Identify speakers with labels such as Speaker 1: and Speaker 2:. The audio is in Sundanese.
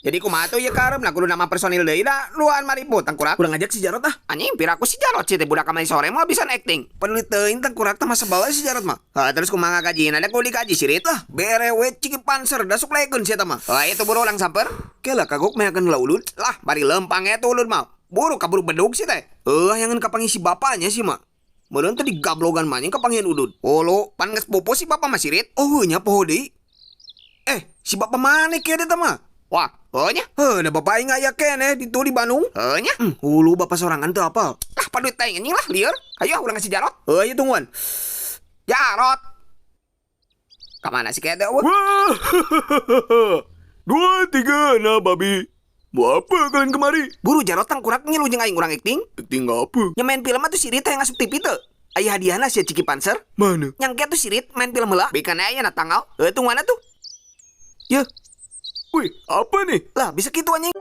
Speaker 1: Jadi kumaha tuh ieu karepna kudu nama personil deui da duaan maripu tangkurak.
Speaker 2: Kurang ngajak si Jarot ah.
Speaker 1: Anjing, piraku si Jarot sih teh budak kamari sore mau bisa acting.
Speaker 2: Peduli teuing tangkurak teh masa bawa si Jarot mah.
Speaker 1: Hah, terus kumaha gajina da kudu digaji sirit
Speaker 2: lah. Bere we Ciki Panser da sok lekeun sia mah.
Speaker 1: Oh, itu buru urang samper.
Speaker 2: Kela kagok meakeun heula ulun.
Speaker 1: Lah, bari lempang eta ulun mah. Buru kaburu bedug sih teh.
Speaker 2: Eh, yang kapanggih si bapaknya sih mah. Meureun teh digablogan mah kapanggihan udud.
Speaker 1: Ulu, pan geus pupu si bapak mah sirit.
Speaker 2: Oh, nya poho deui. Eh, si bapak mana kieu eta mah?
Speaker 1: Wah, heuh nya.
Speaker 2: Heuh, da bapak aing aya keneh ditu di Bandung.
Speaker 1: Heuh nya.
Speaker 2: Hulu bapak sorangan teu apal.
Speaker 1: Lah, paduit teh anjing lah lieur. Ayo urang ngasih Jarot.
Speaker 2: Heuh, ayo tungguan.
Speaker 1: Jarot. Kamana sih kieu teh?
Speaker 3: Wah. 2, 3, nah babi. Mau apa kalian kemari?
Speaker 1: Buru Jarot tangkurak ngilu jeung aing urang acting.
Speaker 3: Acting apa?
Speaker 1: Nya main film atuh sirit yang asup TV teu. Aya hadiahna sia Ciki Panser.
Speaker 3: Mana?
Speaker 1: Nyangke tuh sirit main film heula. Bikeun aya na tanggal. Heuh, tungguan atuh.
Speaker 2: Yeuh.
Speaker 3: Wih, apa nih?
Speaker 2: Lah, bisa kitu anjing.